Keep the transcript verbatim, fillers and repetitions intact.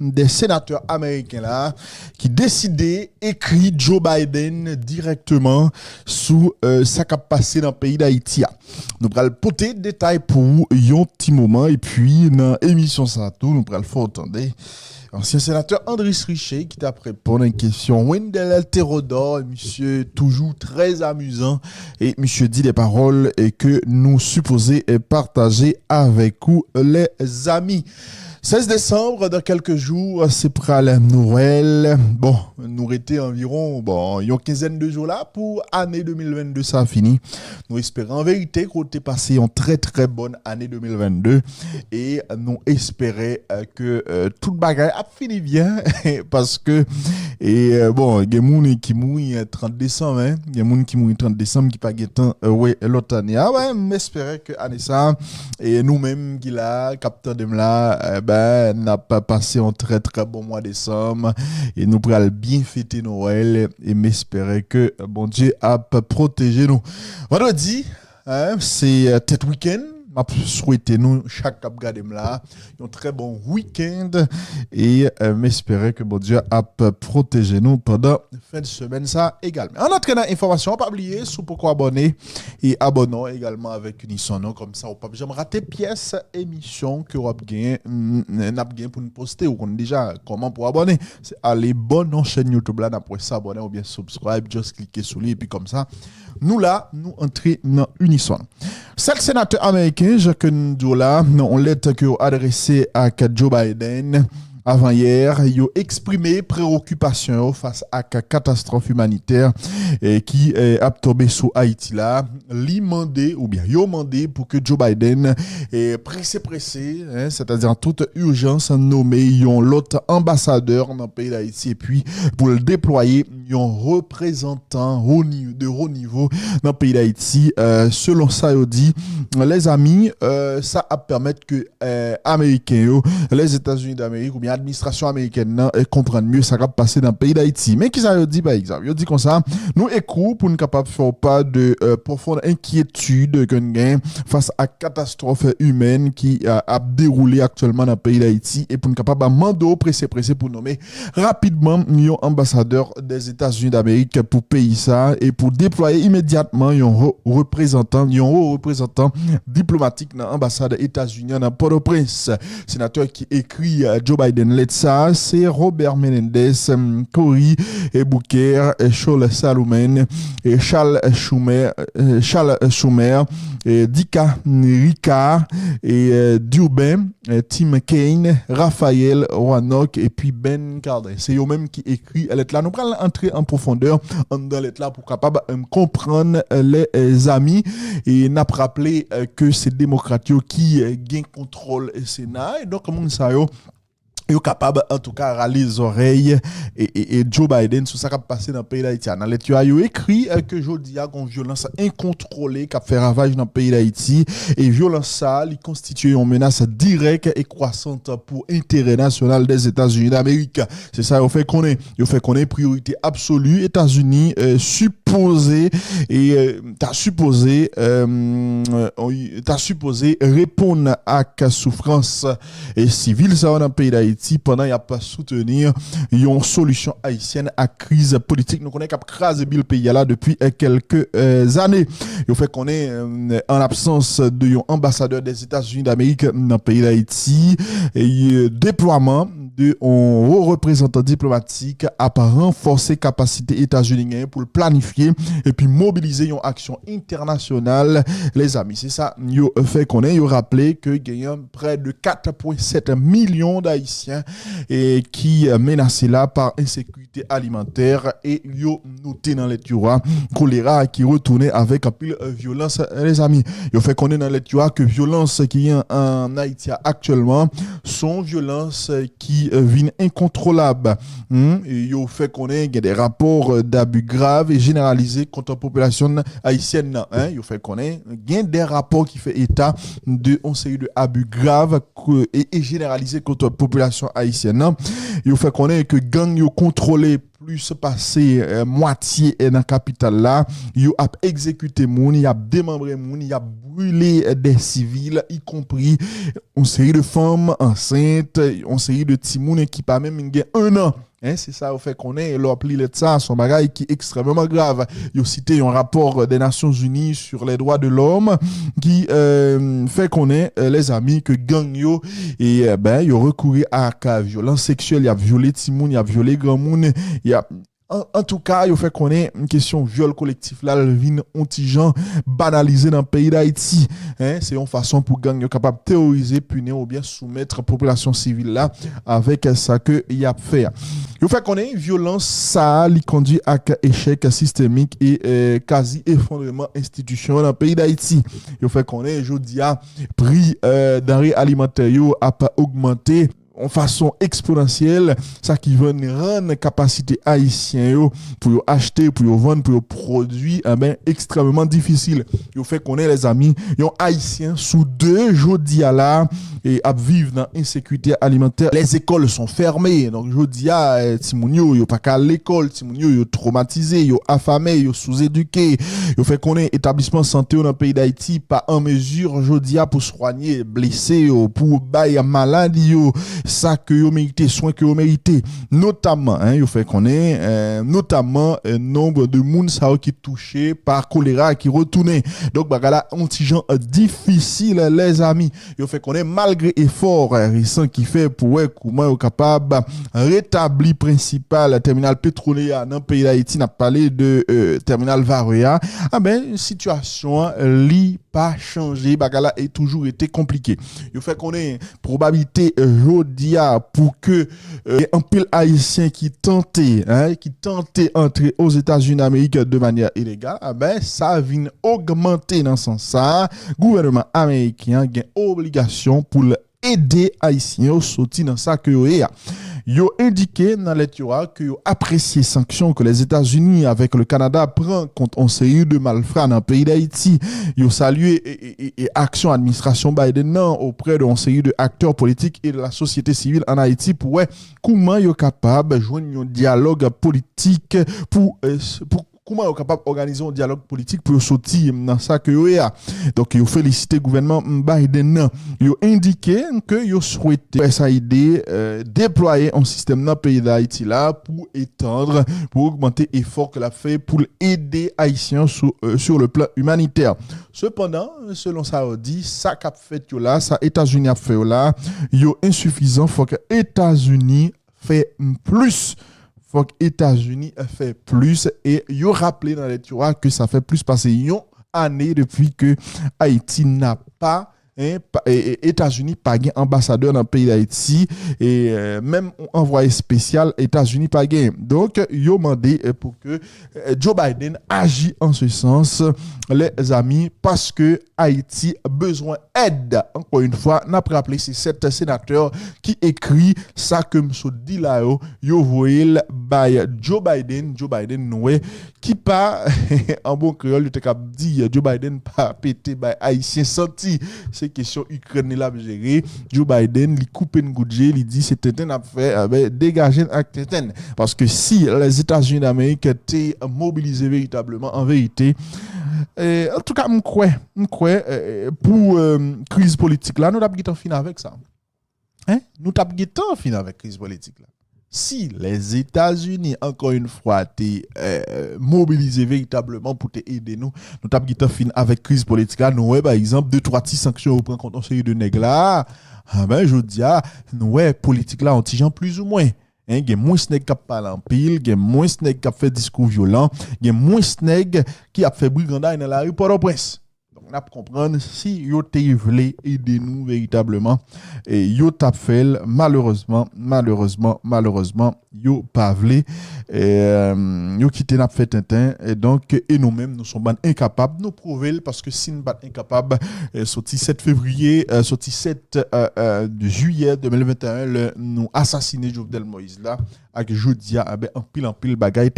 de senatè ameriken la ki deside ekri Joe Biden dirèkteman sou euh, sa k ap pase nan peyi Dayiti a. Nou pral pote detay pou ou yon ti moman, epi nan emisyon sa tou, nou pral fè w tande ansyen senatè Andris Riché ki t ap reponn a kesyon Wendell Theodore, misye toujou trè amizan e misye di de pawòl e ke nou sipoze eh, pataje avèk ou, lèzami. Sèz desanm, dans quelques jours, se pral Nwèl. Bon, nou rete anviwon, bon, yon kenzèn de jou la pou ane de mil vennde sa fini. Nou espere an verite ke w te pase yon trè, trè bòn ane de mil vennde. E nou espere eh, ke eh, tout bagay ap fini byen. Paske, e, eh, bon, gen moun ki mouri eh, trant desanm, en. Gen moun ki mouri trant desanm ki pa gentan eh, wè lòt ane a. Wè, m espere ke ane sa, e nou menm ki la, k ap tande m la, eh ben, n ap pase yon trè, trè bon mwa desanm. E nou pral byen fete Nwèl. E m espere ke Bondye ap pwoteje nou. Vandredi, en, se eh, tèt wikenn. M ap swete nou chak k ap gade m la yon trè bon wikenn. E eh, m espere ke Bondye ap pwoteje nou pandan fen de semèn sa egalman. Ann antre nan enfòmasyon an, pa bliye, si w poko abòne, e abòne w egalman avèk Unison non, kòmsa w p ap janm rate pyès emisyon ke w ap gen, n ap gen pou n poste. Ou konn deja kòman pou abòne. Se ale bò nan chèn YouTube la, n ap wè sa abòne oubyen subscribe, just klike sou li, epi kòmsa, nou la, nou antre nan Unison. Sèt senatè ameriken, jan ke n di w la, nan yon lèt ke yo adrese ak Joe Biden, avan yè, yo eksprime prewokipasyon yo fas ak katastwòf imanitè eh, ki eh, ap tonbe sou Ayiti la. Li mande, oubyen yo mande pou ke Joe Biden eh, prese prese, en, sètadi an tout ijans, nome yon lòt anbasadè nan peyi Dayiti epi pou l deplwaye yon reprezantan ho ni- de ho nivo nan peyi Dayiti. Eh, selon sa yo di, lèzami, eh, sa ap pèmèt ke eh, ameriken yo, Lèzetazini Damerik oubyen administrasyon amerikèn nan eh, konprann mye sa k ap pase nan peyi Dayiti. Men kisa yo di, pa egzanp? Yo di konsa, nou ekri w pou n kapab fè w pa de eh, pwofon enkyetid ke n gen fas a katastwòf imèn ki eh, ap dewoule aktyèlman nan peyi Dayiti e pou n kapab mande w prese prese pou nome rapidman yon anbasadè Dèzetazini Damerik pou peyi sa e pou deplwaye imedyatman yon ho reprezantan, yon ho reprezantan diplomatik nan anbasad Etazini an nan Pòtoprens. Senatè ki ekri eh, Joe Biden lèt sa, se Robert Menendez, em, Cory eh, Booker, eh, Shaul Salumen, eh, Charles Schumer, eh, Charles Schumer, eh, Dika Ricard, eh, Durbin, eh, Tim Kaine, Raphaël Warnock epi Ben Cardin. Se yo menm ki ekri lèt la. Nou pral antre an pwofondè anndan lèt la pou kapab em, konprann eh, lèzami. E n ap raple eh, ke se demokrat yo ki eh, gen kontwòl Sena. E donk, moun sa yo, yo kapab, antouka, rale zòrèy e, e, e Joe Biden sou sa k ap pase nan peyi Dayiti a. Nan lèt yo a, yo ekri eh, ke jodi a, gon vyolans enkontwole k ap fè ravaj nan peyi Dayiti. E vyolans sa a, li konstitye yon menas dirèk e kwasant pou enterè nasyonal Dèzetazini Damerik. Se sa yo fè konnen. Yo fè konnen priyorite absoli Etazini eh, sipoze e eh, ta sipoze eh, ta sipoze reponn ak soufrans e sivil sa yo nan peyi Dayiti pandan y ap soutenir yon solisyon ayisyèn ak kriz politik nou konnen k ap kraze bil peyi a la depi eh, kèlke eh, zane. Yo fè konnen eh, an absans de yon anbasadè Dèzetazini Damerik nan peyi Dayiti, eh, deplwaman de yon wo reprezantan diplomatik ap ranfòse kapasite Etazini genyen pou l planifye epi mobilize yon aksyon entènasyonal. Lèzami, se sa yo fè konnen. Yo raple ke genyen prè de kat pwen sèt milyon d Ayisyen eh, ki menase la pa ensekirite alimantè e yo note nan lèt yo a kolera ki retounen avèk anpil eh, vyolans. Lèzami, yo fè konnen nan lèt yo a ke vyolans ki gen an Ayiti a aktyèlman se yon vyolans eh, ki eh, vin enkontwolab. Hmm, e yo fè konnen gen de rapò eh, d'abi grav e jeneralize kont popilasyon ayisyèn nan. Hein, yo fè konnen gen de rapò ki fè eta de yon seri de abi grav ke- e, e jeneralize kont popilasyon ayisyèn nan. Yo fè konnen ke gang yo kontwole plis pase, eh, mwatye, eh, nan kapital la. Yo ap egzekite moun, y ap demanbre moun, y ap brile, eh, de sivil, ikonpri yon seri de fanm ansent, yon seri de timoun ki pa menm gen un an. Hein, se sa yo fè konnen, lè w ap li lèt sa, se yon bagay ki ekstrèmeman grav. Yo site yon rapò des Nations Unies sur les droits de l'homme ki, euh, fè konnen, euh, lèzami, ke gang yo, e, euh, ben, yo rekouri ak, euh, vyolans seksyèl, y ap vyole timoun, y ap vyole granmoun, y ap, an, antouka, yo fè konnen kesyon vyòl kolektif la, l vin yon ti jan banalize nan peyi Dayiti. Hein, se yon fason pou gang yo kapab teworize, pini oubyen soumèt popilasyon sivil la avèk sa ke y ap fè a. Yo fè konnen vyolans sa a, li kondui ak echèk sistemik e, eh, kazi efondreman enstitisyon nan peyi Dayiti. Yo fè konnen jodi a, pri, eh, danre alimantè yo ap ogmante yon fason eksponansyèl, sa ki vin rann kapasite ayisyen yo pou yo achte, pou yo vann, pou yo pwodui, enben, ekstrèmeman difisil. Yo fè konnen, lèzami, yon ayisyen sou de jodi a la, e ap viv nan ensekirite alimantè. Les écoles sont fermées. Donk, jodi a, eh, timoun yo, yo pa ka al lekòl, timoun yo, yo twomatize, yo afame, yo souzedike. Yo fè konnen etablisman sante yo nan peyi Dayiti pa an mezi jodi a pou swanye blese yo, pou bay malad yo sa ke yo merite, swen ke yo merite. Notamman, hein, yo fè konnen, eh, notamman, eh, nonb de moun sa yo ki touche pa kolera ki retounen. Donk, bagay la, yon ti jan, eh, difisil, lèzami. Yo fè konnen malgre efò, eh, resan ki fè pou wè kouman yo kapab retabli prensipal tèminal petwolye a nan peyi Dayiti, n ap pale de, eh, tèminal Varreux a, a ben, sitiyasyon an, li pa chanje, bagay la e toujou rete konplike. Yo fè konnen pwobabilite, eh, jodi a pou ke, eh, gen anpil ayisyen ki tante, hein, ki tante antre Ozetazini Damerik de manyè ilegal, a ben, sa vin ogmante nan sans sa. Gouvènman ameriken an gen obligasyon pou l ede ayisyen yo soti nan sa ke yo ye a. Yo endike nan lèt yo a ke yo apresye sanksyon ke Lèzetazini avèk le Kanada pran kont yon seri de malfra nan peyi Dayiti. Yo salye e, e, e, e aksyon administrasyon Biden nan oprè de yon seri de aktè politik e de la sosyete sivil an Ayiti pou wè kouman yo kapab jwenn yon dyalòg politik pou, eh, s-, pou kouman yo kapab òganize yon dyalòg politik pou yo soti nan sa ke yo ye a. Donk, yo felisite gouvènman Biden nan. Yo endike ke yo swete U S A I D, eh, deplwaye yon sistèm nan peyi Dayiti la pou etandre, pou ogmante efò ke l ap fè pou l ede Ayisyen yo sou, eh, sur le plan humanitaire. Sepandan, selon sa yo di, sa k ap fèt yo la, sa Etazini ap fè yo la, yo ensifizan. Fòk Etazini fè plis. Fòk Etazini fè plis. E yo raple nan lèt yo a ke sa fè plis pase yon ane depi ke Ayiti n a pa, hein, pa, e, e, Etazini pa gen anbasadè nan peyi Dayiti. E, eh, menm yon anvwaye espesyal Etazini pa gen. Donk, yo mande, eh, pou ke, eh, Joe Biden aji an se sans, lèzami, paske Ayiti bezwen èd. Ankò yon fwa, n ap raple, se sèt senatè ki ekri sa ke m sot di la yo, yo voye l bay Joe Biden. Joe Biden, nou wè, ki pa, an bon kreyòl, yo te kab di, Joe Biden pa pete bay Ayisyen santi. Se kesyon Ikrèn li l ap jere. Joe Biden, li koupe n gout je, li di se tenten n ap fè, a ben, degaje n ak tenten n. Paske si Lèzetazini Damerik te mobilize veritableman, an verite, eh, antouka, m kwè, m kwè, eh, pou, eh, kriz politik la, nou t ap gentan fin avèk sa. Hein? Nou t ap gentan fin avèk kriz politik la. Si Lèzetazini, ankò yon fwa, te, eh, mobilize veritableman pou te ede nou, nou t ap gentan fin avèk kriz politik la. Nou wè, pa egzanp, de twa ti sanksyon yo pran kont yon seri de nèg la, a ben, jodi a, nou wè politik la yon ti jan plizoumwen. Hein, gen mwens nèg k ap pale anpil, gen mwens nèg k ap fè diskou vyolan, gen mwens nèg ki ap fè briganday nan lari Pòtoprens. Donk, n ap konprann si yo te vle ede nou veritableman, e yo t ap fè l. Malerezman, malerezman, malerezman, yo pa vle. E, yo kite n ap fè tenten. E donk, e nou menm, nou se yon bann enkapab. Nou pwouve l, paske si n pa t enkapab, e, soti sèt fevriye, e, sòti sèt, e, e, jiyè de mil venteyen, lè nou asasine Jovenel Moïse la, ak jodi a, a ben, anpil, anpil bagay